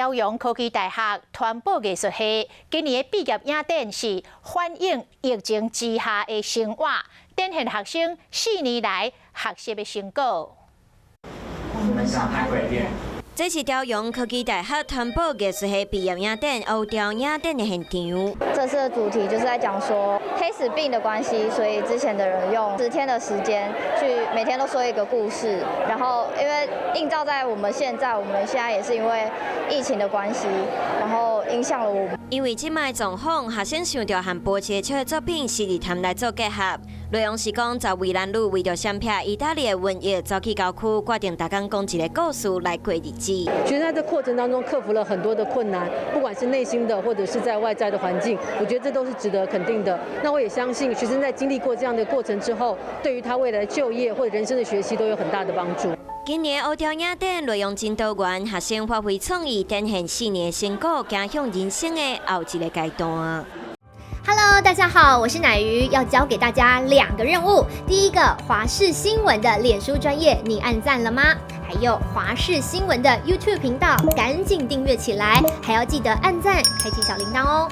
朝陽科技大學傳播藝術系今年的畢業影展是反映疫情之下的生活，展現學生4年來學習的成果。我們想拍鬼片。這是朝陽科技大學傳播藝術系畢業影展烏雕影展的現場。這次的主題就是在講說黑死病的關係，所以之前的人用10天的時間去每天都說一個故事，然後因為映照在我們現在，我們現在也是因為疫情的關係，然後影響了我們。因為這擺狀況，學生想著和波切切的作品《昔日談》來做結合。內容是講十位男女為著閃避意大利的瘟疫，走去郊區，決定逐工講一個故事來過日子。其實在這過程當中克服了很多的困難，不管是內心的或者是在外在的環境，我覺得這都是值得肯定的。那我也相信學生在經歷過這樣的過程之後，對於他未來的就業或者人生的學習都有很大的幫助。今年烏雕影展內容真多元，學生發揮創意，展現4年成果，走向人生的後一個階段。 Hello，大家好，我是奶魚，要交給大家兩個任務。第一個，華視新聞的臉書專頁，你按讚了嗎？還有華視新聞的 YouTube 頻道，趕緊訂閱起來，還要記得按讚，開啟小鈴鐺哦。